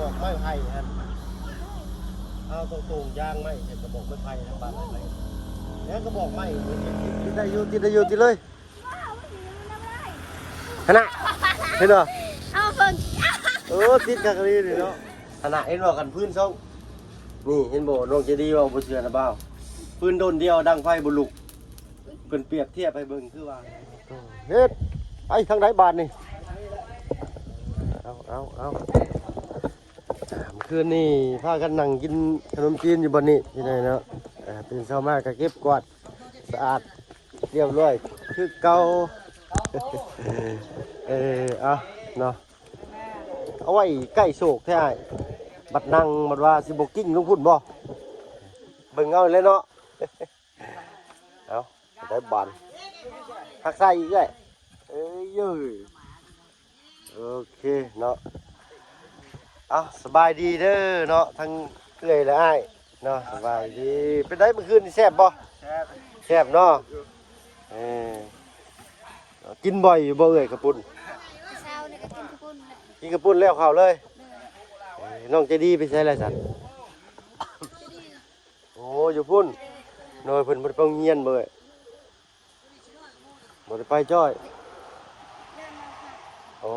ບອກໄມ້ໄຜ່ຫັ້ນ ເອົາຕົງໆ ຢາງໄມ້ໃສ່ກະບອກໄມ້ໄຜ່ທາງບ້ານໄມ້ໄຜ່ ແລ້ວກະບອກໄມ້ ຕິດໄດ້ຢູ່ ຕິດໄດ້ຢູ່ ຕິດເລີຍ ຫັ້ນນະ ເຫັນບໍ່? ເອົາເບິ່ງ ເອີ ຕິດຄັກອີ່ຫຼີນີ້ເນາະ ຫັ້ນນະ ເຫັນບໍ່? ຄັນພື້ນຊ່ອງ ນີ້ ເຫັນບໍ່? ນ້ອງໃຈດີເວົ້າບໍ່ເຊື່ອນະບ່າວ ພື້ນດົນດຽວດັງໄຟບໍ່ລຸກ ເພິ່ນປຽບທຽບໃຫ້ເບິ່ງຄືວ່າ ເຮັດ ໄປທາງໃດບາດນີ້? ເອົາ ເອົາ ເອົາ ອ່າ ມື້ຄືນນີ້ພາກັນນັ່ງກິນຂະໜົມຈີນຢູ່ບ່ອນນີ້ພີ່ນ້ອງເນາະ ອ່າ ຕື່ນເຊົ້າມາກະເກັບກວາດສະອາດລຽບລ້ວຍຄືເກົ່າ ເອີ ເອົາເນາະ ເອົາໄວ້ໃກ້ໂຊກແທ້ອ້າຍ ບັດນັ່ງບັດວ່າຊິບໍ່ກິ້ງລົງພຸ້ນບໍ່? ເບິ່ງເອົາແຫຼະເນາະ ເອົາ ໄດ້ບານ ຮັກສາອີກເອື້ອຍ ເອີຍ ໂອເຄເນາະ ເອົາ ສະບາຍດີເດີເນາະ ທັງເອື້ອຍແລະອ້າຍເນາະ ສະບາຍດີ ເປັນໃດມື້ຄືນນີ້ແຊບບໍ່? ແຊບ ແຊບເນາະ ເອີ ກິນບ່ອຍຢູ່ບໍ່ເອື້ອຍ ເຂົ້າປຸ້ນ? ເຊົ້ານີ້ກະກິນເຂົ້າປຸ້ນແຫຼະ ກິນເຂົ້າປຸ້ນແລ້ວເຂົ້າເລີຍ ເອີ ນ້ອງໃຈດີໄປໃສລະຊັ້ນ? ໂອ້ ຢູ່ພຸ້ນ ໂດຍ ເພິ່ນບໍ່ໄດ້ໄປໂຮງຮຽນບໍ່ເອີຍ? ບໍ່ໄດ້ໄປຈ້ອຍ ອໍ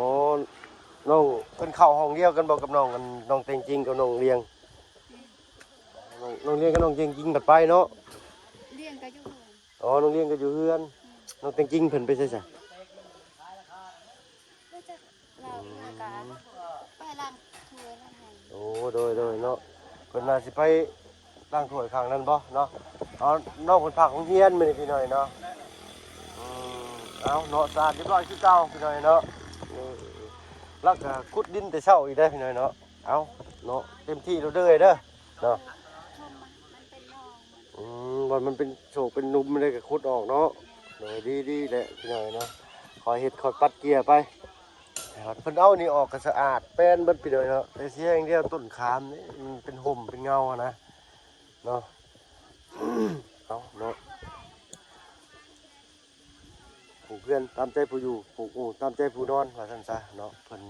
ນ້ອງ ເພິ່ນເຂົ້າຫ້ອງດຽວກັນບໍ່ກັບນ້ອງ ອັນ ນ້ອງແຕງຈິງກັບນ້ອງລຽງ? ນ້ອງ ນ້ອງລຽງກັບນ້ອງແຕງຈິງບັດໄປເນາະ ລຽງກະຢູ່ເຮືອນ ອໍ ນ້ອງລຽງກະຢູ່ເຮືອນ ນ້ອງແຕງຈິງເພິ່ນໄປໃສຊະ? ລາວເພິ່ນກະໄປລ້າງຖ້ວຍລ້າງຫຍັງ ໂອ້ ໂດຍ ໂດຍເນາະ ເພິ່ນວ່າຊິໄປລ້າງຖ້ວຍຂ້າງນັ້ນບໍ່ເນາະ ເອົາ ນ້ອງເພິ່ນພັກໂຮງຮຽນມື້ນີ້ພີ່ນ້ອງເນາະ ອືມ ເອົາເນາະ ສະອາດຮຽບຮ້ອຍຄືເກົ່າພີ່ນ້ອງເນາະ ເອີ ລາວກະຂຸດດິນແຕ່ເຊົ້າອີກເດ້ພີ່ນ້ອງເນາະ ເອົາເນາະ ເຕັມທີ່ໂລດເດີເດີ ເນາະ ມັນເປັນໜອງ ອືມ ບ່ອນມັນເປັນໂສກເປັນຫຼຸມມັນໄດ້ກະຂຸດອອກເນາະ ໂດຍ ດີໆ ແຫຼະພີ່ນ້ອງເນາະ ຄ່ອຍເຮັດຄ່ອຍປັດເກຍໄປ ເພິ່ນເອົານີ້ອອກກະສະອາດແປນເບິດພີ່ນ້ອງເນາະ ແຕ່ເສຍຢ່າງດຽວຕົ້ນຂາມນີ້ມັນເປັນຮົ່ມເປັນເງົາຫັ້ນນະ ເນາະ ເອົາເນາະ ປູກເຮືອນຕາມໃຈຜູ້ຢູ່ ປູກອູ່ຕາມໃຈຜູ້ນອນ ວ່າຊັ້ນຊະເນາະ ເພິ່ນ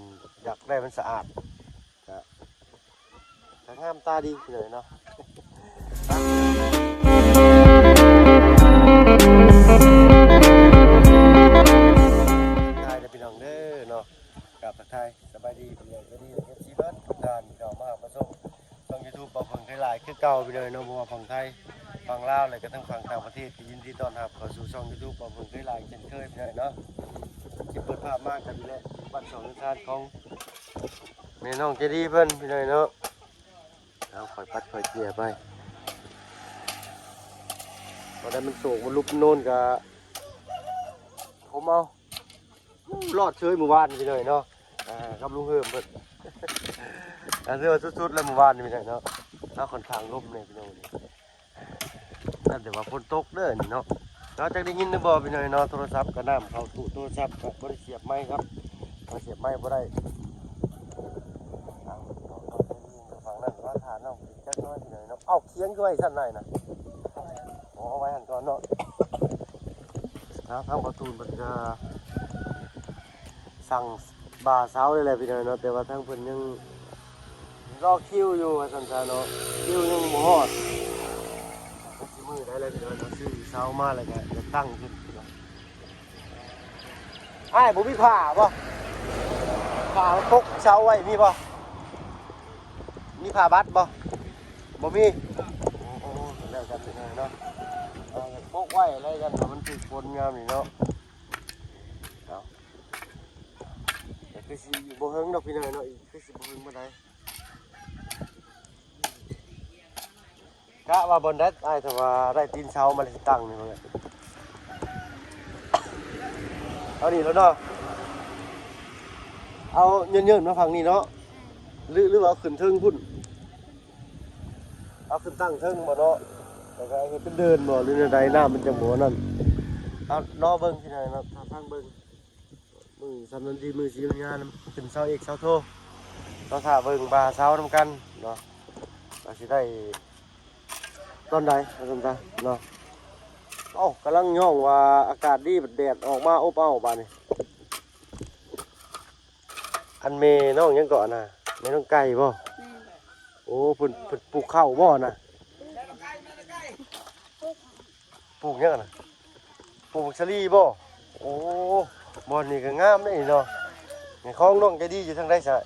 ຢາກໄດ້ມັນສະອາດ ກະ ກະງາມຕາດີເລີຍເນາະ ທັກທາຍເດີພີ່ນ້ອງເດີເນາະ ກາບທັກທາຍສະບາຍດີພີ່ນ້ອງ ສະບາຍດີເອັຟຊີເບິດທຸກທ່ານທີ່ເຂົ້າມາຮັບມາຊົມ ຊ່ອງຢູທູບ ເບົາເຜິງໄທລາຍ ຄືເກົ່າພີ່ນ້ອງເນາະ ບໍ່ວ່າຝັ່ງໄທຝັ່ງລາວ ແລະກະທັງຝັ່ງຕ່າງປະເທດ ກະຍິນດີຕ້ອນຮັບເຂົ້າສູ່ຊ່ອງຢູທູບ ເບົາເຜິງໄທລາຍ ເຊັ່ນເຄີຍພີ່ນ້ອງເນາະ ທີ່ເປີດພາບມາກະນີ້ແຫຼະ ບ້ານຊ່ອງເຮືອນຊານຂອງແມ່ນ້ອງໃຈດີເພິ່ນພີ່ນ້ອງເນາະ ເອົາ ຄ່ອຍປັດຄ່ອຍເກຍໄປ ບໍ່ໄດ້ມັນໂສກມັນຫຼຸບໂນນກະ ຜົມເອົາ ລອດເຊີຍມື້ວານນີ້ພີ່ນ້ອງເນາະ ອ່າ ກັບລຸງເຮີມເພິ່ນ ກະຖືວ່າສຸດໆແລ້ວມື້ວານນີ້ພີ່ນ້ອງເນາະ ເຮົາຂ້ອນຂ້າງລົມແດ່ພີ່ນ້ອງ ນັ້ນແຕ່ວ່າຝົນຕົກເດີນີ້ເນາະ ເນາະ ຈັກໄດ້ຍິນຫຼືບໍ່ພີ່ນ້ອງເນາະ ໂທລະສັບກະນ້ຳເຂົ້າຕູ້ ໂທລະສັບກະບໍ່ໄດ້ສຽບໄມຄັບ ເອົາສຽບໄມບໍ່ໄດ້ ເອົາ ຝັ່ງນັ້ນວ່າຖ້ານ້ອງ ຈັກໜ້ອຍພີ່ນ້ອງເນາະ ເອົາ ຄຽງຄືໄວ້ຊັ້ນນາຍນະ ອໍ ເອົາໄວ້ຫັ້ນກ່ອນເນາະ ທາງ ທາງປະຕູເພິ່ນກະສັ່ງບ່າເຊົາແລ້ວແຫຼະພີ່ນ້ອງເນາະ ແຕ່ວ່າທາງເພິ່ນຍັງລໍຄິວຢູ່ວ່າຊັ້ນຊະເນາະ ຄິວຍັງບໍ່ຮອດ ຊິມື້ໃດແລ້ວພີ່ນ້ອງເນາະ ຊື້ເຊົາມາແລ້ວກະຢາກຕັ້ງຂຶ້ນພີ່ນ້ອງ ອ້າຍ ບໍ່ມີຜ້າບໍ່? ຜ້າປົກເຊົາໄວ້ມີບໍ່? ມີຜ້າບັດບໍ່? ບໍ່ມີ. ໂອ້ ໂອ້ ໂອ້ ແລ້ວກັນເນາະ ເອົາປົກໄວ້ແລ້ວກັນ ມັນຖືກຝົນຍາມນີ້ເນາະ ເອົາ ແຕ່ຄືຊິບໍ່ເຫິງດອກພີ່ນ້ອງເນາະ ອີກຄືຊິບໍ່ເຫິງປານໃດ. ກະວ່າບ່ອນໃດອ້າຍ ຖ້າວ່າໄດ້ຕີນເສົາມາແລ້ວຊິຕັ້ງນີ້ ເອົານີ້ແລ້ວເນາະ ເອົາເຍີ້ນໆມາຝັ່ງນີ້ເນາະ ຫຼື ຫຼືວ່າເອົາຂຶ້ນເທິງພຸ້ນ ເອົາຂຶ້ນຕັ້ງເທິງບໍ່ເນາະ ແລ້ວກະເຮັດເປັນເດີ່ນບໍ່ ຫຼືແນວໃດ ນ້ຳມັນຈັ່ງບໍ່ນັ້ນ ເອົາລໍເບິ່ງທີ່ໃດເນາະ ຖ້າຟັງເບິ່ງ. ມື້ສາມນາທີ ມື້ສີຍາມ ຂຶ້ນເສົາເອກເສົາໂທ ເຮົາຖ້າເບິ່ງບ່າເສົານຳກັນເນາະ ວ່າຊິໄດ້ຕອນໃດ ວ່າຊັ້ນຊະເນາະ. ເອົ້າ ກຳລັງຍ້ອງວ່າອາກາດດີ ແດດອອກມາອົບເອົ້າບາດນີ້. ອັນແມ່ນ້ອງຫຍັງເກາະນະ ແມ່ນ້ອງໄກ່ບໍ່? ອ້ ເພິ່ນ ເພິ່ນປູກເຂົ້າບໍ່ນະ? ປູກຫຍັງນະ? ປູກໝາກສາລີບໍ່? ໂອ້ ບ່ອນນີ້ກໍງາມເດ້ເນາະ. ແມ່ນຂອງນ້ອງໃຈດີຢູ່ທາງໃດຊະ?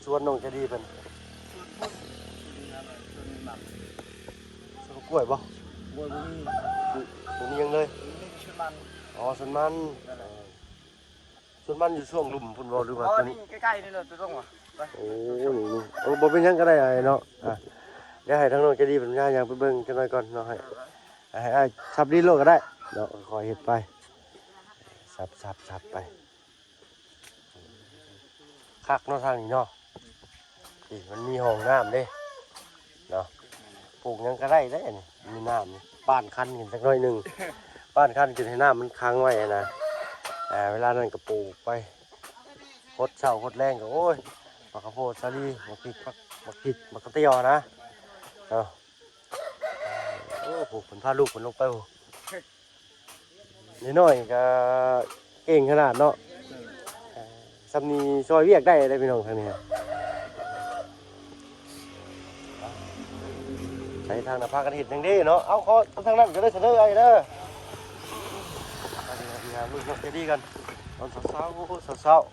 ສວນນ້ອງໃຈດີເພິ່ນ ສວນພຸ້ນ ສວນໝາກ ສວນກ້ວຍບໍ່? ກ້ວຍບໍ່ມີ ບໍ່ມີຫຍັງເລີຍ. ມີສວນມັນ ອໍ ສວນມັນ. ນັ້ນແຫຼະ ເອີ ສວນມັນຢູ່ຊ່ວງລຸ່ມພຸ້ນບໍ່ ຫຼືວ່າ ອໍ ຕົວນີ້? ນີ້ໃກ້ໆ ນີ້ເນາະ ຕົວຕົງຫວາ? ໄປ ໂອ້ ນີ້ ນີ້ ໂອ້ ບໍ່ເປັນຫຍັງກໍໄດ້ອ້າຍເນາະ. ອ່ະ ດຽວໃຫ້ທາງນ້ອງໃຈດີເພິ່ນພາຍ່າງໄປເບິ່ງຈັກໜ້ອຍກ່ອນເນາະ. ໃຫ້ ໃຫ້ອ້າຍສັບດິນໂລດກໍໄດ້ເນາະ ຄ່ອຍເຮັດໄປ ສັບ ສັບ ສັບໄປ. ຄັກເນາະທາງນີ້ເນາະ. ນີ້ມັນມີຫ້ອງນ້ຳເດ້ເນາະ. ປູກຫຍັງກໍໄດ້ເດ້ອັນນີ້ ມີນ້ຳນີ້ ປ້ານຄັນຂຶ້ນຈັກໜ້ອຍໜຶ່ງ ປ້ານຄັນຂຶ້ນໃຫ້ນ້ຳມັນຂັງໄວ້ຫັ້ນນະ. ອ່າ ເວລານັ້ນກໍປູກໄປ ຫົດເຊົ້າຫົດແລງກໍ ໂອ້ຍ ໝາກກະໂພດສາລີ ໝາກພິກ ໝາກ ໝາກພິກ ໝາກກະຕຽວນະເນາະ. ໂອ້ ຜູ້ເພິ່ນພາລູກເພິ່ນລົງໄປ ຜູ້ນ້ອຍໆກໍເກັ່ງຂະໜາດເນາະ. ເອີ ສ່ຳນີ້ຊ່ອຍວຽກໄດ້ເດ້ພີ່ນ້ອງທາງນີ້. ໃສ່ທາງໜ້າພາກັນເຮັດຫຍັງເດ້ເນາະ. ເອົາ ຂໍທາງນັ້ນກໍໄດ້ສະເດີອ້າຍເດີ. ມາເບິ່ງນ້ອງໃຈດີກັນຕອນເຊົ້າໆ ເຊົ້າໆ.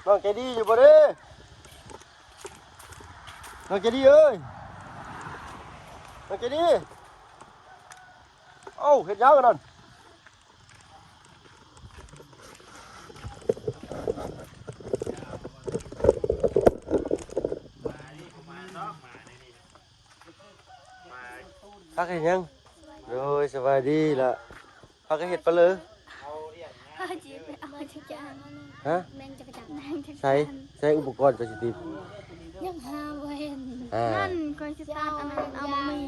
ນ້ອງໃຈດີຢູ່ບໍ່ເດ້? ນ້ອງໃຈດີເອີຍ ນ້ອງໃຈດີ. ເອົ້າ ເຮັດຫຍັງອັນນັ້ນ? ພັກເຮັດຫຍັງ? ໂດຍ ສະບາຍດີລະ. ພາກັນເຮັດປະເລີ. ພາຈິໄປເອົາຈັກຈານ. ຮະ? ແມ່ນຈັກຈານ. ໃສ ໃສອຸປະກອນເຈົ້າຊິຕິດ? ຍັງຫາບໍ່ເຫັນ. ອ່າ ນັ້ນຂ້ອຍຊິຕັດອັນນັ້ນ ເອົາບໍ່ມີ.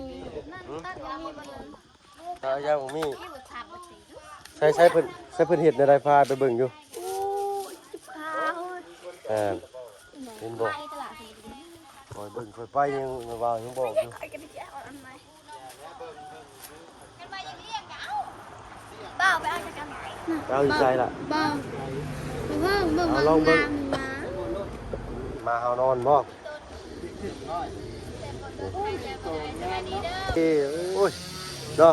ຕັດບໍ່ມີບໍ່ເຫັນ. ເອົາຢາບໍ່ມີ. ໃສ ໃສເພິ່ນ ໃສເພິ່ນເຮັດແນວໃດ ພາໄປເບິ່ງຢູ່. ໂອ້ຍ ເຈັບຂາ. ອ່າ ເຫັນບໍ່? ຂ້ອຍເບິ່ງຂ້ອຍໄປຍັງວ່າຍັງບອກຢູ່. ຂ້ອຍກໍໄດ້ເອົາອັນໃໝ່. ບໍ່າວ ໄປເອົາຈັກອັນ. ໄປເອົາຢູ່ໃສລະ? ບໍ່າວ ບໍ່ເພິ່ງ ເບິ່ງ ເອົາ ມາ ລອງເບິ່ງ ງາມນະ. ມາເຮົານອນບໍ່? ເອີ ໂອ້ຍ ເນາະ.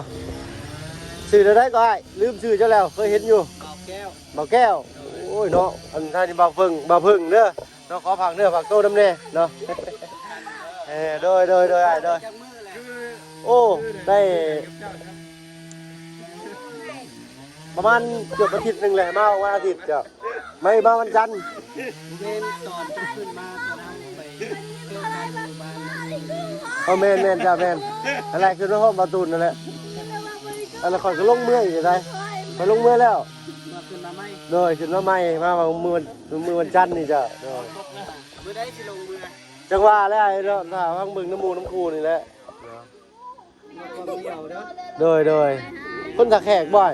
ຊື່ແນວໃດກໍອ້າຍ? ລືມຊື່ເຈົ້າແລ້ວ ເຄີຍເຫັນຢູ່. ບ່າວແກ້ວ ບ່າວແກ້ວ. ໂອ້ຍເນາະ ອັນທ່ານນີ້ບ່າວເພິ່ງ ບ່າວເພິ່ງເດີ. ເນາະ ຂໍຝາກເນື້ອຝາກໂຕນຳແດ່ເນາະ. ເອີ ໂດຍ ໂດຍ ໂດຍ ອ້າຍ ໂດຍ. ໂອ້ ໄດ້ປະມານເກືອບອາທິດໜຶ່ງແຫຼະ ມາວັນອາທິດເຈົ້າ. ໄມ່ ມາວັນຈັນ. ແມ່ນ ຕອນເພິ່ນຂຶ້ນມາ ຕອນເຮົາໄປເດີນທາງຢູ່ບ້ານ. ເອີ ແມ່ນ ແມ່ນ ເຈົ້າ ແມ່ນ. ນັ້ນແຫຼະ ຂຶ້ນມາພ້ອມບ່າວຕູນນັ້ນແຫຼະ. ອັນນັ້ນຂ້ອຍກໍລົງເມືອອີກໄດ໋ ຂ້ອຍລົງເມືອແລ້ວ. ມາຂຶ້ນມາໃໝ່. ໂດຍ ຂຶ້ນມາໃໝ່ ມາມື້ວັນ ມື້ວັນຈັນນີ້ເຈົ້າ. ໂດຍ ມື້ໃດຊິລົງເມືອ? ຈັ່ງວ່າແຫຼະເນາະ ຖ້າຟັງເບິ່ງນຳໝູ່ນຳຄູ່ນີ້ແຫຼະ. ໂດຍ ໂດຍ ຄົນທ່າແຂກບໍ່?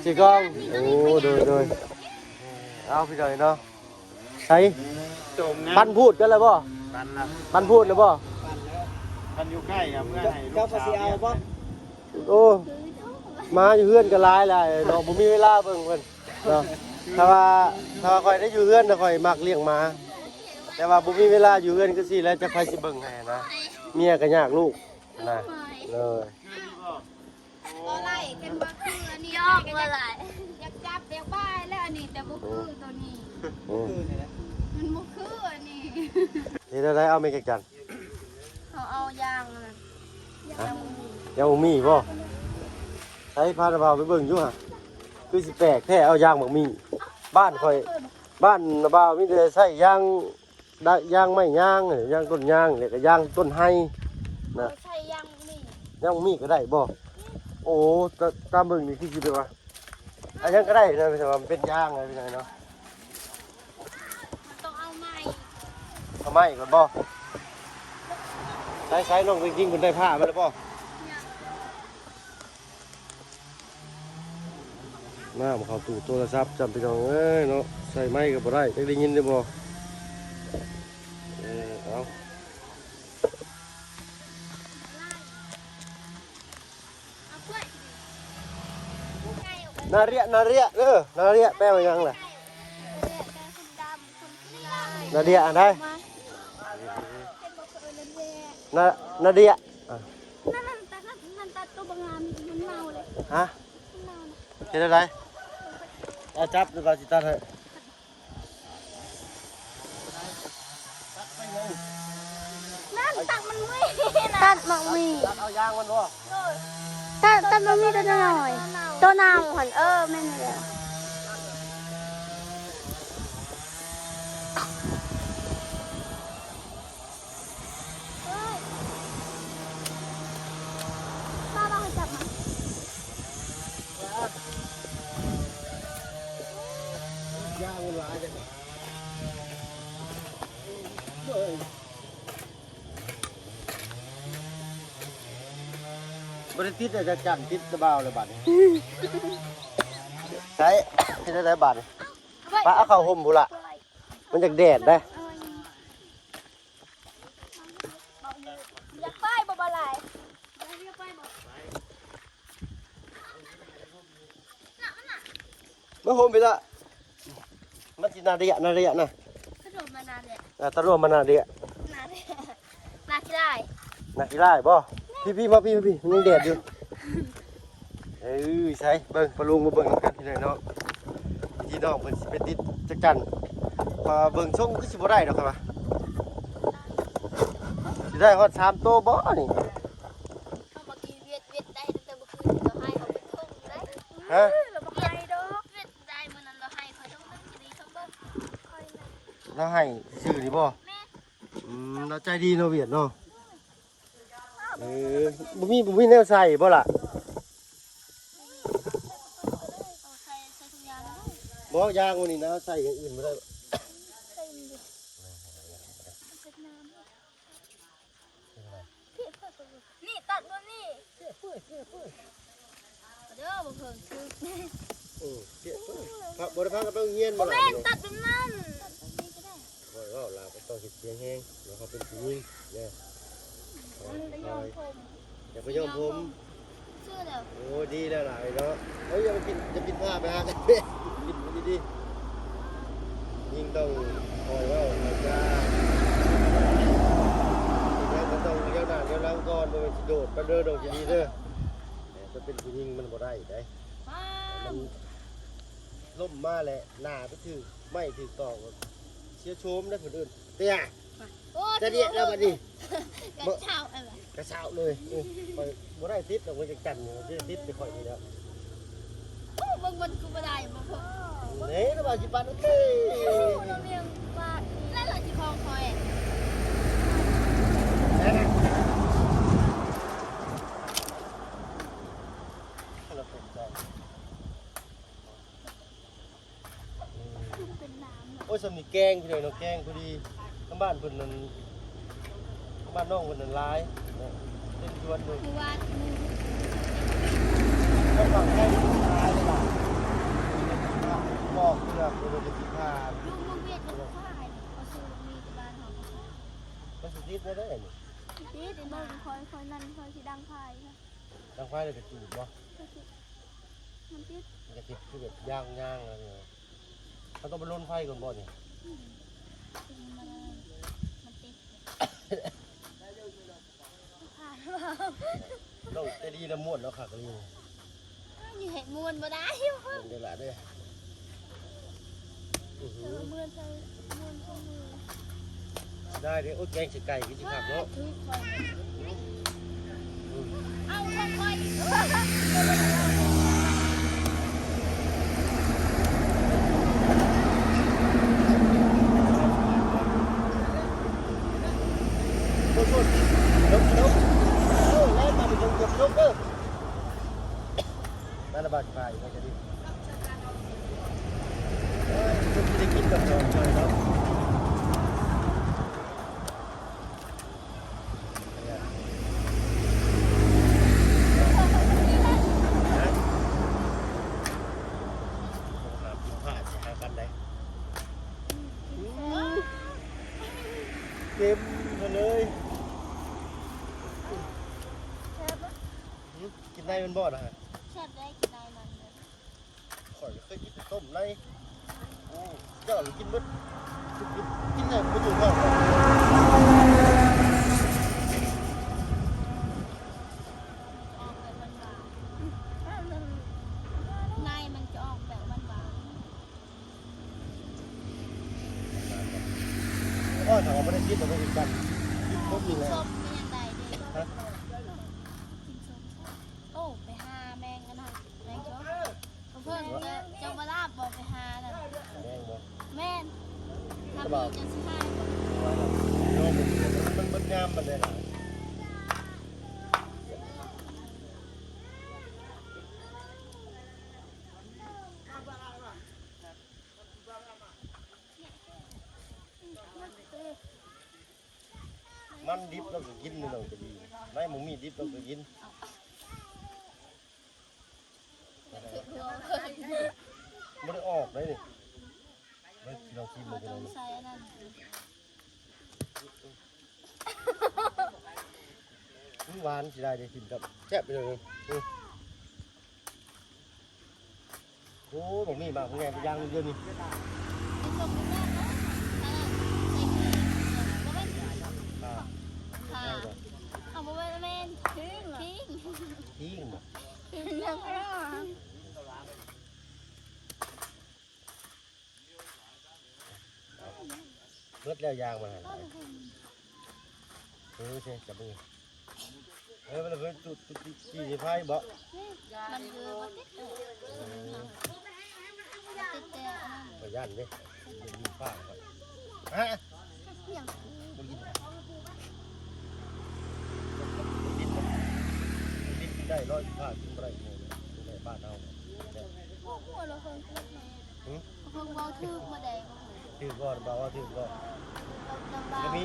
ຊິກອງ. ໂອ້ ໂດຍ ໂດຍ. ເອົາ ພີ່ນ້ອງເນາະ ໃສ ປັ່ນພູດກັນແລ້ວບໍ່? ປັ່ນລະ ປັ່ນພູດແລ້ວບໍ່? ປັ່ນຢູ່ໃກ້ ເອົາເມືອໃຫ້ລູກສາວ. ໂອ້ ມາຢູ່ເຮືອນກໍຫຼາຍແລ້ວເນາະ ບໍ່ມີເວລາເບິ່ງເພິ່ນເນາະ. ຖ້າວ່າ ຖ້າວ່າຂ້ອຍໄດ້ຢູ່ເຮືອນນະ ຂ້ອຍມັກລ້ຽງໝາ ແຕ່ວ່າບໍ່ມີເວລາຢູ່ເຮືອນຄືຊີ້ແລ້ວ ຈັກໃຜຊິເບິ່ງໃຫ້ນະ. ເມຍກໍຍາກລູກນະ. ເອີ ບໍ່ໄລ່ກັນ ບໍ່ຄືອັນນີ້ ຢອກບໍ່ໄລ່ ຢາກຈັບຢາກບາຍແລ້ວອັນນີ້ ແຕ່ບໍ່ຄືໂຕນີ້. ເອີ ມັນບໍ່ຄືອັນນີ້. ເຮັດແນວໃດ ເອົາແມ່ນຈັກຈັນ? ເຂົາເອົາຢາງນັ້ນ ຮະ? ຢາງບໍ່ມີ ຢາງບໍ່ມີບໍ່? ໃສ ພານ້າບ່າວໄປເບິ່ງຢູ່ຫະ. ຄືຊິແປກແທ້ ເອົາຢາງບັກມີ. ບ້ານຂ້ອຍ ບ້ານນ້າບ່າວມີແຕ່ໃຊ້ຢາງ ຢາງໄມ້ຍາງ ຢາງຕົ້ນຍາງ ແລ້ວກໍຢາງຕົ້ນໄຮນະ. ໃຊ້ຢາງມີ ຢາງມີກໍໄດ້ບໍ່? ໂອ້ ຕາ ຕາມເບິ່ງນີ້ຄືຊິແບບວ່າ ອັນຫຍັງກໍໄດ້ນະ ແຕ່ວ່າມັນເປັນຢາງນະ ພີ່ນ້ອງເນາະ. ມັນຕ້ອງເອົາໄມ້ ເອົາໄມ້ກ່ອນບໍ່? ໃຊ້ ໃຊ້ນ້ອງເປັນຈິງເພິ່ນໄດ້ຜ້າມາແລ້ວບໍ່? ນ້ຳເຂົ້າຕູ້ໂທລະສັບ ຈຳ ພີ່ນ້ອງເອີຍເນາະ. ໃສ່ໄມກໍບໍ່ໄດ້ ຈັກໄດ້ຍິນຫຼືບໍ່. ເອີ ເອົາ ນາເຣຍ ນາເຣຍເດີ ນາເຣຍແປວ່າຫຍັງລະ? ນາເດຍ ອັນໃດ? ນາ ນາເດຍ ນັ້ນ ນັ້ນ ນັ້ນ ນັ້ນ ຕັດໂຕບັກງາມ ມັນເນົ່າເລີຍ. ຮະ? ມັນເນົ່ານະ. ເຮັດຈັ່ງໃດ? ເອົາຈັບ ດຽວເຮົາຊິຕັດໃຫ້. ນັ້ນ ຕັດມັນມີນະ ຕັດໝາກມີ ຕັດເອົາຢາງມັນບໍ່? ຕັດ ຕັດໝາກມີໂຕນ້ອຍ ໂຕເນົ່າຫັ້ນ. ເອີ ແມ່ນແລ້ວ. ເອີຍ ປ້າວ່າໃຫ້ຈັບມັນ ຢາງມັນຫຼາຍເດ້. ເອີຍ ບໍ່ໄດ້ຕິດແລ້ວຈັກຈັ່ງ ຕິດແຕ່ບ່າວແລ້ວບາດນີ້. ໃສ່ ເຮັດໄດ້ບາດນີ້. ປະເອົາເຂົ້າຮົ່ມພຸ້ນລະ ມັນຢາກແດດເດ້. ຢາກໄປບໍ່ ບໍ່ຫຼາຍ ມາຮົ່ມພີ້ລະ ມັນຊິໜ້າເດະ ໜ້າເດະນະ ຕະຫຼວມມາໜ້າເດະ ອ່າ ຕະຫຼວມມາໜ້າເດະ ໜ້າເດະ ໜ້າຂີ້ລ້າຍ ໜ້າຂີ້ລ້າຍບໍ່? ພີ້ໆ ມາພີ້ໆ ມັນຍັງແດດຢູ່. ເອີ ໃສ່ເບິ່ງ ປະລຸງມາເບິ່ງນຳກັນພີ່ນ້ອງເນາະ ວິທີນ້ອງເພິ່ນຊິໄປຕິດຈັກຈັ່ງ ເພາະວ່າເບິ່ງຊົງຄືຊິບໍ່ໄດ້ດອກ ຂ້ອຍວ່າ ຊິໄດ້ຮອດສາມໂຕບໍ່ນີ້? ເຮົາບັກກີເວດ ເວດໄດ້ຕັ້ງແຕ່ມື້ຄືນ ເຮົາໃຫ້ເຮົາເປັນທົ່ງໄດ້. ຮະ? ເອີ ລາວບໍ່ໃຫ້ດອກ ເວດໄດ້ມື້ນັ້ນ ລາວໃຫ້ຂ້ອຍທົ່ງໜຶ່ງ ຊິດີທົ່ງເບິ່ງ ລາວໃຫ້ຊື່ນີ້ບໍ່? ແມ່ນ. ອືມ ລາວໃຈດີເນາະ ວຽດເນາະ. ເອີ ບໍ່ມີ ບໍ່ມີແນວໃສ່ບໍ່ລະ? ບໍ່ ຢາງມັນນີ້ນະ ໃສ່ຢ່າງອື່ນບໍ່ໄດ້. ນີ້ຕັດບໍ່ນີ້ ເດີບໍ່ເພິ່ງຖືກ ເອີ ເພາະບໍ່ໄດ້ພາກັນໄປໂຮງຮຽນບໍ່ລະ? ບໍ່ແມ່ນ ຕັດແບບນັ້ນ ຂ້ອຍເວົ້າລາວກໍຕ້ອງເຮັດສຽງແຮງ ແລ້ວເຮົາເປັນຜູ້ຍິງເດີ ຢ່າໄປຍ້ອມຜົມ ຊື່ແລ້ວ. ໂອ້ ດີແລ້ວຫຼາຍເນາະ. ເອີ ຢ່າໄປປິ່ນ ຢ່າປິ່ນພາ ໄປຫາກັນເດ້ ກິນດີໆ. ຍິງຕ້ອງຄອຍເວົ້າຄອຍຈາ ຍິງກໍຕ້ອງລຽວໜ້າລຽວຫຼັງກ່ອນ ບໍ່ແມ່ນຊິໂດດໄປເດີ ດອກຈີ່ດີເດີ. ແຕ່ເປັນຜູ້ຍິງມັນບໍ່ໄດ້ເດ້ ມັນລົ້ມມາແລ້ວ ໜ້າໄປຖືກໄມ້ຖືກຕອກ ເສຍໂສມເດ້ ຄົນອື່ນເຕະ. ໂອ້ ຈະເດະແລ້ວບັດນີ້ ກະເຊົາເລີຍ ກະເຊົາເລີຍ. ເອີ ຂ້ອຍບໍ່ໄດ້ຕິດດອກ ມັນຈັກຈັ່ງ ຊິໄດ້ຕິດແຕ່ຂ້ອຍນີ້ແຫຼະ. ໂອ້ ເບິ່ງມັນຄືບໍ່ໄດ້ບໍ່ພໍ ເດ້ລະວ່າຊິປັດເອີຍ ໂອ້ ລະວຽງປາດ ແລ້ວລະຊິຂອງຂ້ອຍ ລະເປັນໃຈ. ໂອ້ຍ ສ່ຳນີ້ແກງພີ່ນ້ອງເນາະ ແກງພໍດີ. ທາງບ້ານເພິ່ນນັ້ນ ທາງບ້ານນ້ອງເພິ່ນນັ້ນຫຼາຍເນາະ ເຕັມສວນເລີຍ. ເມື່ອວານ ທາງຝັ່ງໄທຫຼາຍຫຼາຍ ບອກເພື່ອເພິ່ນຊິພາ ລຸງ ລຸງວຽດ ເຂົາຊື້ມີແຕ່ບ້ານເຮົາ ມັນຊິຕິດໄດ້ເດ້ນີ້ ຕິດ ເບິ່ງ ຂ້ອຍ ຂ້ອຍນັ້ນ ຂ້ອຍຊິດັງໄຟ ດັງໄຟແລ້ວກໍຈູດບໍ່? ມັນຕິດ ມັນກໍຕິດ ຄືແບບຍ່າງໆ ແລ້ວນີ້ ເຮົາຕ້ອງໄປລົນໄຟກ່ອນບໍ່ນີ້? ອືມ ມັນ ມັນຕິດ ນ້ອງໃຈດີນະ ມ່ວນເນາະ ຄັກອີ່ຫຼີ. ຢູ່ເຮັດມ່ວນບໍ່ໄດ້ ມ່ວນເດີຫຼະເດີ. ອືຫື ເອີ ມ່ວນໃສ່ ມ່ວນໃສ່ມື ໄດ້ເດ້. ໂອ້ຍ ແກງໃສ່ໄກ່ຄືຊິຄັກເນາະ ຖືກຂ້ອຍ ອືມ ເອົາຂອງຂ້ອຍ ໂອ້ຍ ໂອ້ຍ ລົງ ລົງ ໂອ້ຍ ແລ່ນມາ ລົງ ລົງ ລົງເດີ. ມາລະບາດຂາຍ ມັນຈະໄດ້ ເອີ ເພິ່ນຊິໄດ້ກິນກັບຂອງເພິ່ນເນາະ. ໂທຫາຜູ້ພາດຊິຫາກັນໄດ໋. ອືມ ເຕັມເລີຍ. ແຊບ ຫື ກິນໃນມັນບໍ່ນະ? ແຊບໄດ໋ ກິນໃນມັນ. ຂ້ອຍກໍເຄີຍກິນແຕ່ຕົ້ມໃນ. ໂອ້ ເຈົ້ານີ້ກິນເບິດ ກິນແລ້ວບໍ່ຢູ່ທ້ອງ. ອອກແບບຫວານໆ ໃນມັນຈະອອກແບບຫວານໆ. ໂອ້ຍ ຖ້າວ່າບໍ່ໄດ້ກິນ ກໍບໍ່ຄືກັນ. ກິນຄົບນີ້ແຫຼະ. ກິນສົມກໍຍັງໄດ້ເດ້. ຮະ? ກິນສົມ. ໂອ້ ໄປຫາແມງອັນນັ້ນ ແມງຈົກ. ເພິ່ນເຈົ້າ ເຈົ້າບໍ່ລາບບໍ່ ໄປຫານັ້ນ. ແມງບໍ່? ແມ່ນ. ຖ້າມີຈະຊິຫາບໍ່? ໂຍມ ມັນເບິດຍາມມັນໄດ້ຫຼາຍ. ມັນດິບລາວກໍກິນ ນ້ອງກະດີ. ໃນໝາກມີດດິບລາວກໍກິນ. ບໍ່ໄດ້ອອກໄດ໋ນີ້. ເບິ່ງ ລອງຊີມເບິ່ງ. ຕ້ອງໃສ່ອັນນັ້ນ. ຫວານຊິໄດ້ເດ້ ກິນກັບ ແຊບໄປເລີຍ. ໂອ້ ບັກມີໝາກໃຫຍ່ໄປຢ່າງໜຶ່ງເດີນີ້. ໄປສົ່ງແມ່ເນາະ ອັນນັ້ນໃສ່ ບໍ່ແມ່ນ ອ່າ ເອົາ ບໍ່ແມ່ນ ແມ່ນ ພິງ ພິງ ພິງ ພິງ ເບິດແລ້ວຢາງມັນຫັ້ນ. ເອີ ໃສ່ຈັບມື. ເອີ ມັນເປັນຈຸດ ຈຸດ ຈຸດ ຈີ່ໄຟບໍ່? ມັນຄືບໍ່ຕິດ ເອີ ຕິດແຕ່ອັນນັ້ນ ບໍ່ຢ້ານເດ້. ຍິງຟ້າກ່ອນ. ຮະ? ຫຍັງ? ບໍ່ໄດ້ຍິນ. ບິນ ບິນໄດ້ຮ້ອຍສິບຫ້າ ກິນບໍ່ໄດ້ ກິນໄດ້ບ້ານເຮົາ. ໂອ້ໂຫ ລະເພິ່ນເກີດມາ ຫຶ? ເພິ່ນເວົ້າຖືກບໍ່ໄດ້. ຖືກບໍ່? ບ່າວວ່າຖືກບໍ່? ກໍມີ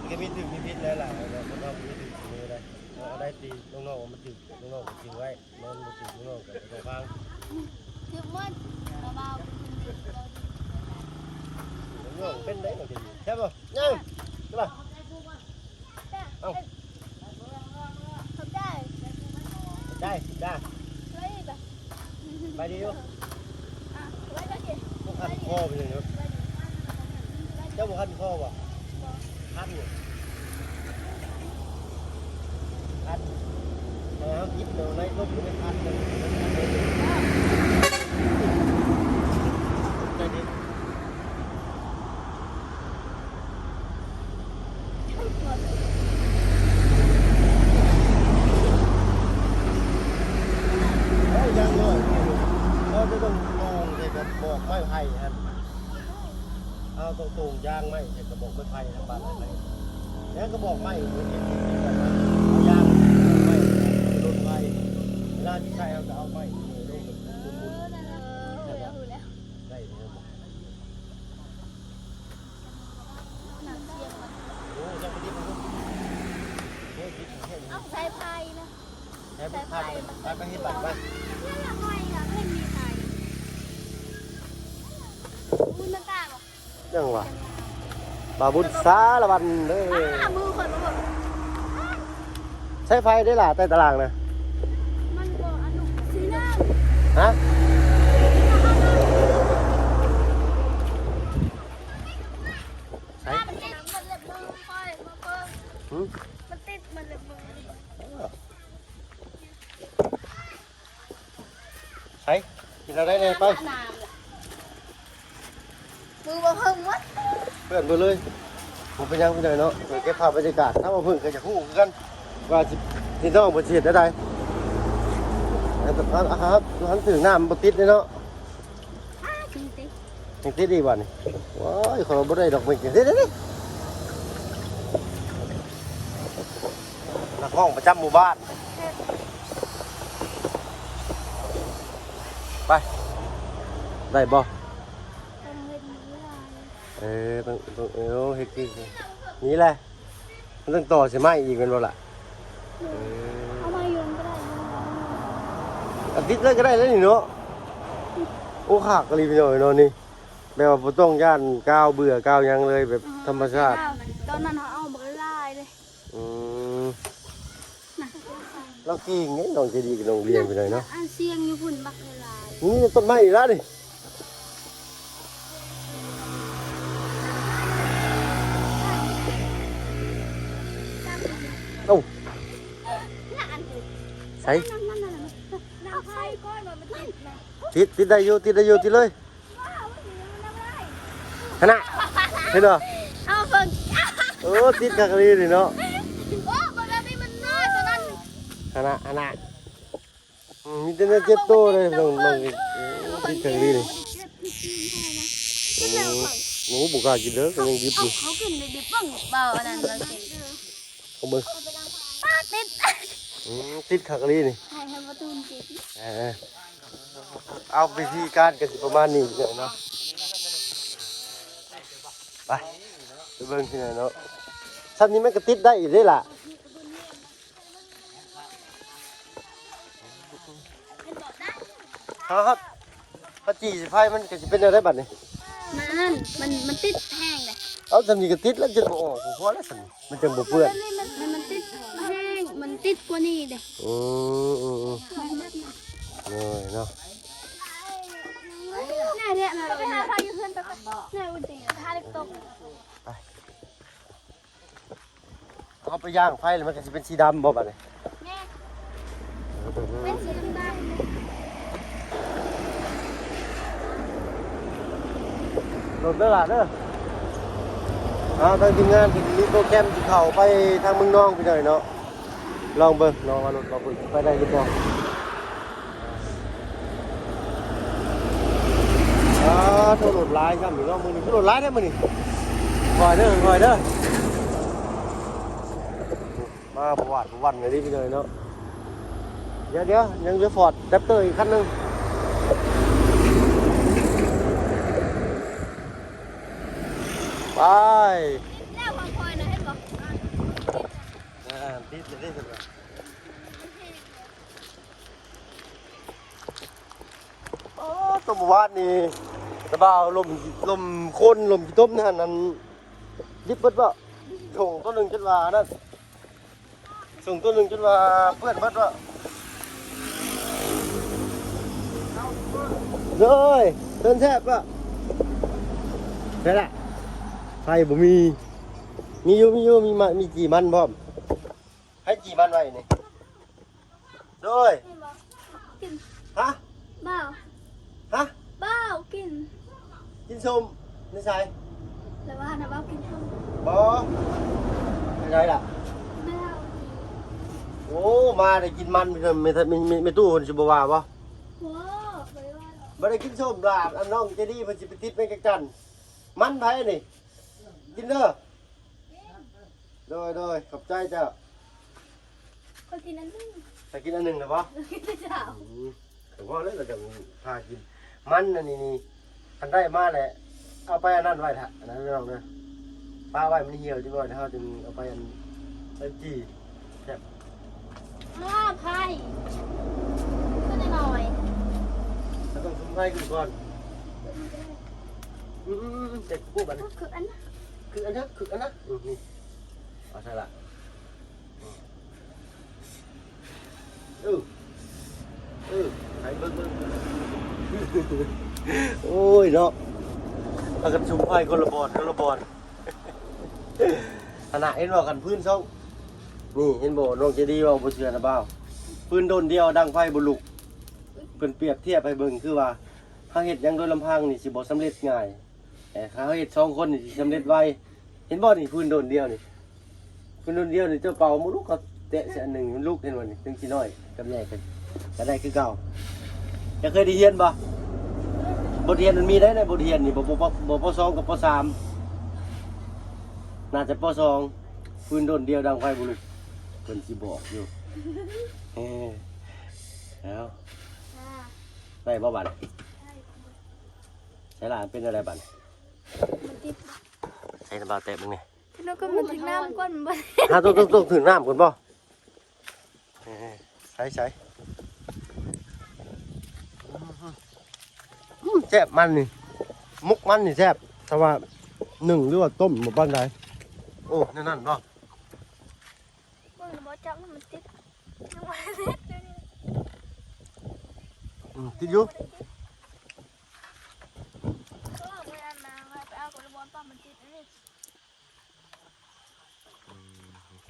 ກໍມີຖືກມີຜິດຫຼາຍໆ ແລ້ວຄົນເຮົາກໍມີຖືກສະເໝີໄດ໋. ເອົາໄດ້ຕີນ້ອງໆວ່າມັນຖືກ ນ້ອງໆກໍຖືກໄວ້ ແມ່ນບໍ່ຖືກນ້ອງໆກໍບໍ່ຕ້ອງຟັງ. ຖືກໝົດ ບ່າວເວົ້າ ນ້ອງໆເປັນໄດ໋ ນ້ອງກໍດີ. ແຊບບໍ່? ຍັງ ໃຊ່ບໍ່? ເອົ້າ ຂອບໃຈ ຂອບໃຈຈ້າ. ໄປດີຢູ່. ບໍ່ຄັນຄໍໄປເລີຍເນາະ. ເຈົ້າບໍ່ຄັນຄໍບໍ່? ຄັນຢູ່ ຄັນ. ເຮົາກິນແລ້ວໃນລົມມັນຄັນເລີຍ. ໃຈດີ. ເຮົາຍັງນ້ອຍ ເຮົາຈະຕ້ອງໂຕ່ງໃສ່ກະບອກໄມ້ໄຜ່ຫັ້ນ. ເຮົາຕ້ອງໂຕ່ງຢາງໄມ້ໃສ່ກະບອກໄມ້ໄຜ່ທາງບ້ານໄປ. ແລ້ວກະບອກໄມ້ເຮົາເຮັດ ເຮັດ ເຮັດແບບນັ້ນ ເອົາຢາງໄມ້ລົດໄວ້ ເວລາຊິໃຊ້ເຮົາກະເອົາໄມ້ລົງໄປປຸ້ນໆ. ໄດ້ແລ້ວ. ນ້ຳສຽງ ໂອ້ ຍັງບໍ່ຕິດເລີຍ. ເຮີ້ຍ ຕິດແຮງ. ເອົາສາຍໄຟນະ ສາຍໄຟ ສາຍໄຟ ໄປ ໄປເຮັດບັດໄປ. ເຮືອນຫຼັງໃໝ່ລະ ເພິ່ນມີໄຟ. ອຸ້ຍ ມັນຕາຍບໍ່? ຍັງຫວາ ບ່າວບຸນສາລະວັນເດີ. ອ້າ ມືຂ້ອຍບໍ່ເບິ່ງ. ສາຍໄຟເດ້ລະ ໃຕ້ຕາລ່າງນະ. ມັນບໍ່ອະນຸ ສີນ້ຳ. ຮະ? ໃສ? ມັນຕິດມັນເລັບມືຂ້ອຍ ມາເບິ່ງ. ຫຶ? ມັນຕິດມັນເລັບມື. ໃສ ກິນເອົາໄດ້ແດ່ໄປ. ມືບໍ່ເພິ່ງໝົດ ເປື້ອນເບິດເລີຍ. ບໍ່ເປັນຫຍັງພີ່ນ້ອງເນາະ ເກັບພາບບັນຍາກາດ. ຖ້າບໍ່ເພິ່ງກໍຢາກຮູ້ຄືກັນ ວ່າຊິ ພີ່ນ້ອງເພິ່ນຊິເຮັດແນວໃດ. ຄັນ ຄັນ ຄັນຖືກນ້ຳບໍ່ຕິດເດ້ເນາະ. ຍັງຕິດອີກບາດນີ້. ໂອ້ຍ ຂ້ອຍວ່າບໍ່ໄດ້ດອກເມັກ. ເດ້ໆໆ ນັກຮ້ອງປະຈຳໝູ່ບ້ານ. ໄປ ໄດ້ບໍ່? ເອີ ຕ້ອງ ຕ້ອງ ເອີ ເຮັດຄື ນີ້ແຫຼະ. ມັນຕ້ອງຕໍ່ໃສ່ໄມ້ອີກແມ່ນບໍ່ລະ? ເອີ ເອົາໄມ້ຢູ່ຫັ້ນກໍໄດ້. ອາ ຕິດເລີຍກໍໄດ້ແລ້ວນີ້ເນາະ. ໂອ້ ຄັກອີ່ຫຼີພີ່ນ້ອງເນາະນີ້. ແບບວ່າບໍ່ຕ້ອງຢ້ານກາວເບື່ອກາວຫຍັງເລີຍ ແບບທຳມະຊາດ. ຕອນນັ້ນເຮົາເອົາບັກຫຼາຍເດ້. ອືມ ລາວເກັ່ງເດ້ ນ້ອງໃຈດີກັບນ້ອງລຽງໄປເລີຍເນາະ. ອັນສຽງຢູ່ພຸ້ນບັກຫຼາຍ. ນີ້ຕົ້ນໄມ້ອີກແລ້ວນີ້. ໃສ ຕິດ ຕິດໄດ້ຢູ່ ຕິດໄດ້ຢູ່ ຕິດເລີຍ ຫັ້ນນະ ເຫັນບໍ່? ເອົາເບິ່ງ ໂອ້ ຕິດຄັກອີ່ຫຼີນີ້ເນາະ ໂອ້ ເບິ່ງແລ້ວນີ້ມັນນ້ອຍກວ່ານັ້ນ ຫັ້ນນະ ຫັ້ນນະ. ອືມ ມີແຕ່ແນວເຈັບໂຕເດ້ ນ້ອງ ນ້ອງ ຕິດຄັກອີ່ຫຼີນີ້ ໂອ້ ບໍ່ກ້າກິນເດີ ກໍຍັງດິບຢູ່ ເຂົາກິນດິບໆ ເບິ່ງ ເບົາອັນນັ້ນ ເຮົາກິນ ເອົາເບິ່ງ ປາດຕິດ ອືມ ຕິດຄັກອີ່ຫຼີນີ້ ໃຫ້ ໃຫ້ປະຕູນກິນ ເອີ ເອົາ ວິທີການກໍຊິປະມານນີ້ເນາະ ໄປ ໄປເບິ່ງທີ່ນັ້ນເນາະ ຊ່ຳນີ້ມັນກໍຕິດໄດ້ອີກເດ້ລະ. ເຮົາ ເຮົາ ເຮົາຈີ່ໃສ່ໄຟ ມັນກໍຊິເປັນແນວໃດບັດນີ້? ມັນອັນນັ້ນ ມັນ ມັນຕິດແຮງເດ້. ເອົາ ຊ່ຳນີ້ກໍຕິດແລ້ວ ຈົນບໍ່ອອກ ພໍແລ້ວຊ່ຳນີ້ ມັນຈັ່ງບໍ່ເປື້ອນ. ມັນ ມັນຕິດແຮງ ມັນຕິດກວ່ານີ້ເດ້. ອືມ ອືມ ອືມ ໂອ້ຍເນາະ ແນ່ແທ້ ແນ່ ໄປຫາພາຢູ່ເຮືອນໄປກ່ອນ ແນ່ ອຸ່ນຕິ ຫາເດັກຕົກ ໄປ. ເຮົາໄປຍ່າງໄຟແລ້ວ ມັນກໍຊິເປັນສີດຳບໍ່ບັດນີ້? ແມ່ນ ເປັນສີດຳໆ ລົດເດີຫຼ້າເດີ. ເອົາ ທາງທີມງານເພິ່ນມີໂປຣແກຣມຊິເຂົ້າໄປທາງເມືອງນອງ ພີ່ນ້ອງເນາະ. ລອງເບິ່ງເນາະວ່າລົດເຮົາເພິ່ນຊິໄປໄດ້ຫຼືບໍ່. ອ່າ ໂທ ລົດຫຼາຍຊ້ຳອີກເນາະ ມື້ນີ້ຄືລົດຫຼາຍແທ້ມື້ນີ້. ຄ່ອຍເດີ ຄ່ອຍເດີ ມາບໍ່ຫວາດບໍ່ຫວັ່ນເລີຍເດ້ພີ່ນ້ອງເນາະ. ດຽວໆ ຍັງເຫຼືອຟອດແຣັບເຕີອີກຄັນໜຶ່ງ ໄປ. ແລ້ວຂອງຂ້ອຍນະ ເຫັນບໍ່? ອ່າ ຕິດເລີຍເດ້. ໂອ້ ຕົວເມື່ອວານນີ້ ຕາບ່າວລົມ ລົມໂຄນ ລົມຂີ້ຕົມນັ້ນ ອັນ ດິບເບິດບໍ່? ສົ່ງຕົວໜຶ່ງຈົນວ່ານັ້ນ ສົ່ງຕົວໜຶ່ງຈົນວ່າເປື້ອນເບິດບໍ່? ໂດຍ ເຊີນແຊບບໍ່? ໃຊ່ລະ ໄຟບໍ່ມີ. ມີຢູ່ ມີຢູ່ ມີມາ ມີຈີ່ມັນພ້ອມ. ໃຜຈີ່ມັນໄວ້ນີ້? ໂດຍ ກິນ ຮະ? ເບົາ ຮະ? ເບົາກິນ ກິນສົ້ມໃນໃສ? ແຕ່ວ່ານະເບົາກິນສົ້ມ ບໍ່ ໃນໃດລະ? ເບົາ ໂອ້ ມາໄດ້ກິນມັນ ແມ່ ແມ່ ແມ່ຕູ້ເພິ່ນຊິບໍ່ວ່າບໍ່? ບໍ່ ບໍ່ໄດ້ວ່າດອກ ບໍ່ໄດ້ກິນສົ້ມລະ ອັນນ້ອງໃຈດີເພິ່ນຊິໄປຕິດແມງຈັກຈັນ. ມັນໃຜນີ້? ກິນເດີ. ໂດຍ ໂດຍ ຂອບໃຈເຈົ້າ. ຂ້ອຍກິນອັນໜຶ່ງ ຂ້ອຍກິນອັນໜຶ່ງນະບໍ່? ກິນແຕ່ເຊົ້າ ອືມ ກໍພໍແລ້ວ ລະຈັ່ງພາກິນ. ມັນອັນນີ້ນີ້ ຄັນໄດ້ມາແຫຼະ ເອົາໄປອັນນັ້ນໄວ້ທະ ອັນນັ້ນນ້ອງເດີ ປະໄວ້ມັນຫ່ຽວຈັກໜ້ອຍ ແລ້ວເຮົາຈຶ່ງເອົາໄປອັນ ອັນຈີ່ ແຊບ. ອ້າ ໄຟ ຂຶ້ນໜ້ອຍໆ ເຮົາຕ້ອງສຸມໄຟຂຶ້ນກ່ອນ. ອືມໆໆ ແຕ່ກູບັດນີ້ ຄືອັນນະ ຄືອັນນະ ຄືອັນນະ ອືມ ນີ້ ເອົາໃສ່ລະ ເອີ ເອີ ໃຫ້ເບິ່ງ ເບິ່ງ ໂອ້ຍເນາະ ພາກັນສຸມໄຟຄົນລະບ່ອນ ຄົນລະບ່ອນ ຫັ້ນນະ ເຫັນບໍ່ ຄັນຟືນສອງ ນີ້ ເຫັນບໍ່ ນ້ອງໃຈດີເວົ້າບໍ່ເຊື່ອນະບ່າວ ຟືນໂດນດຽວດັງໄຟບໍ່ລຸກ. ເພິ່ນປຽບທຽບໃຫ້ເບິ່ງ ຄືວ່າເຮົາເຮັດຫຍັງໂດຍລຳພັງນີ້ຊິບໍ່ສຳເລັດງ່າຍ ແຕ່ຖ້າເຮົາເຮັດສອງຄົນນີ້ຊິສຳເລັດໄວ. ເຫັນບໍ່ນີ້ ຟືນໂດນດຽວນີ້ ຟືນໂດນດຽວນີ້ ເຈົ້າເປົ່າບໍ່ລຸກ ເຂົາແຕະໃສ່ອັນໜຶ່ງມັນລຸກ ເຫັນບໍ່ນີ້ ຈັ່ງຊິນ້ອຍກັບໃຫຍ່ຂຶ້ນ ກໍໄດ້ຄືເກົ່າ. ເຈົ້າເຄີຍໄດ້ຮຽນບໍ່? ບົດຮຽນມັນມີໄດ໋ ໃນບົດຮຽນນີ້ ບໍ່ ບໍ່ ບໍ່ ບໍ່ ປ.ສອງ ກັບ ປ.ສາມ ໜ້າຈະ ປ.ສອງ ຟືນໂດນດຽວດັງໄຟບໍ່ລຸກ ເພິ່ນຊິບອກຢູ່. ເອີ ເອົາ ໄດ້ບໍ່ບັດ? ໃສ່ລະ ເປັນແນວໃດບັດ? ມັນຕິດ ໃສ່ນ້ຳບາແຕະເບິ່ງແດ່. ແລ້ວກໍມັນຖືກນ້ຳກ່ອນ ມັນບໍ່ໄດ້ ຫາ ຕ້ອງ ຕ້ອງ ຕ້ອງຖືກນ້ຳກ່ອນບໍ່? ເອີ ໃສ່ ໃສ່ ອືມ ແຊບ ມັນນີ້ ໝົກມັນນີ້ແຊບ ແຕ່ວ່າໜຶ້ງ ຫຼືວ່າຕົ້ມບໍ່ປານໃດ. ໂອ້ ແນວນັ້ນບໍ່? ເບິ່ງແລ້ວບໍ່ຈັກ ມັນຕິດ ຍັງບໍ່ໄດ້ຕິດຢູ່ນີ້. ອືມ ຕິດຢູ່. ເອີ ເມື່ອນັ້ນນະ ໄປເອົາກັບລະບອນປ້າ ມັນຕິດອັນນີ້.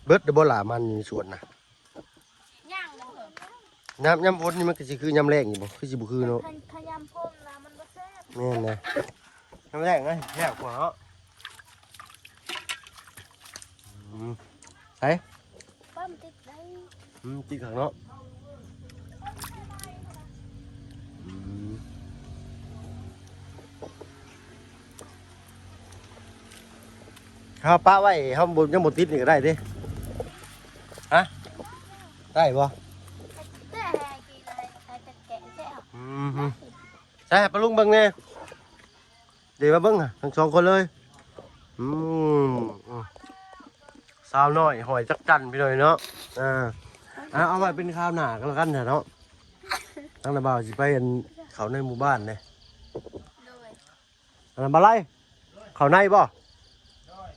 ເບິດແລ້ວບໍ່ລະ ມັນຢູ່ໃນສວນນະ? ຍັງເດີ. ຍາມ ຍາມຝົນນີ້ມັນກໍຊິຄືຍາມແລ້ງຢູ່ບໍ່? ຄືຊິບໍ່ຄືເນາະ. ຄັນ ຄັນຍາມຝົນນະມັນບໍ່ແຊບ. ແມ່ນນະ. ຍາມແລ້ງນະແຊບກວ່າເນາະ. ອືມ ໃສ? ປ້າ ມັນຕິດໄດ້. ອືມ ຕິດຂ້າງເນາະ. ອືມ ເຮົາປະໄວ້ ເຮົາບໍ່ ຍັງບໍ່ຕິດນີ້ກໍໄດ້ເດ້. ຮະ? ໄດ້ບໍ່? ແຕ່ໃຫ້ກິນ ໃຫ້ ໃຫ້ແກະແຊບ. ອືມ ໃສ່ໃຫ້ປ້າລຸງເບິ່ງແດ່. ເດ ມາເບິ່ງຫັ້ນ ທັງສອງຄົນເລີຍ. ອືມ ອືມ ສາວນ້ອຍຫອຍຈັກຈັ່ນ ພີ່ນ້ອງເນາະ. ອ່າ ເອົາ ເອົາໄວ້ເປັນຄາວໜ້າກໍແລ້ວກັນເນາະ. ທາງນ້າບ່າວຊິໄປ ອັນ ເຂົ້າໃນໝູ່ບ້ານເດ້. ໂດຍ. ອັນນັ້ນ ບ່າວໄລ ເຂົ້າໃນບໍ່? ໂດຍ.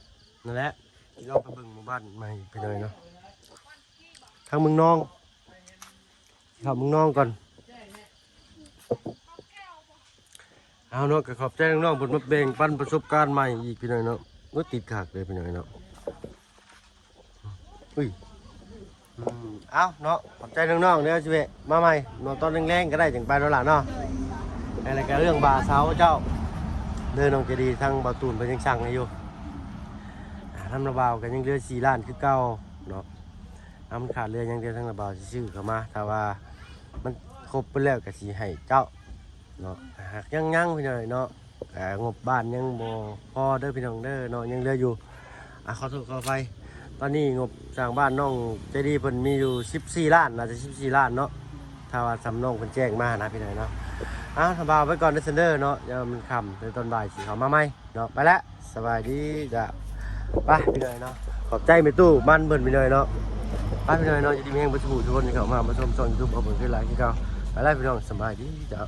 ນັ້ນແຫຼະ ຊິລອງໄປເບິ່ງໝູ່ບ້ານໃໝ່ ພີ່ນ້ອງເນາະ. ທາງເມືອງນອງ ເຂົ້າເມືອງນອງກ່ອນ. ເອົາເນາະ ກໍຂອບໃຈນ້ອງໆ ເພິ່ນມາແບ່ງປັນປະສົບການໃໝ່ອີກ ພີ່ນ້ອງເນາະ. ໂອ້ຍ ຕິດຄັກເດ້ ພີ່ນ້ອງເນາະ. ອຸ້ຍ ອືມ ເອົາເນາະ ຂອບໃຈນ້ອງໆ ເດີ ຊິແວະມາໃໝ່ເນາະ ຕອນແລງໆ ກໍໄດ້ ຈັ່ງໄປເນາະຫຼານເນາະ. ໂດຍ. ແລ້ວກໍເລື່ອງບ່າເຊົາເຈົ້າເດີ ນ້ອງໃຈດີ ທາງບ່າວຕູນເພິ່ນຍັງສັ່ງໃຫ້ຢູ່. ອ່າ ທາງນ້າບ່າວກໍຍັງເຫຼືອສີ່ລ້ານຄືເກົ່າເນາະ. ອ່າ ມັນຂາດເຫຼືອຢ່າງດຽວ ທາງນ້າບ່າວຊິຊື້ເຂົ້າມາ ຖ້າວ່າມັນຄົບເບິດແລ້ວກໍຊິໃຫ້ເຈົ້າເນາະ. ຫາກຍັງໆ ພີ່ນ້ອງເນາະ ອ່າ ງົບບ້ານຍັງບໍ່ພໍເດີພີ່ນ້ອງເດີເນາະ ຍັງເຫຼືອຢູ່. ອ່າ ຂໍໂທດຂໍອະໄພ ຕອນນີ້ງົບສ້າງບ້ານນ້ອງໃຈດີເພິ່ນມີຢູ່ສິບສີ່ລ້ານ ໜ້າຈະສິບສີ່ລ້ານເນາະ ຖ້າວ່າສ່ຳນ້ອງເພິ່ນແຈ້ງມານະ ພີ່ນ້ອງເນາະ. ອ່າ ຖ້າວ່າໄປກ່ອນເດີຊັ້ນເດີເນາະ ຍາມມັນຄ່ຳ ໃນຕອນບ່າຍຊິເຂົ້າມາໃໝ່ເນາະ. ໄປລະ ສະບາຍດີຈ້າ. ໄປພີ່ນ້ອງເນາະ ຂອບໃຈແມ່ຕູ້ມັນເພິ່ນພີ່ນ້ອງເນາະ. ໄປພີ່ນ້ອງເນາະ ຢູ່ດີມີແຮງເບິດສູ່ຜູ້ທຸກຄົນທີ່ເຂົ້າມາ ມາຊົມຊ່ອງຢູທູບຂອງເພິ່ນຄືຫຼາຍຄືເກົ່າ. ໄປລະພີ່ນ້ອງ ສະບາຍດີຈ້າ.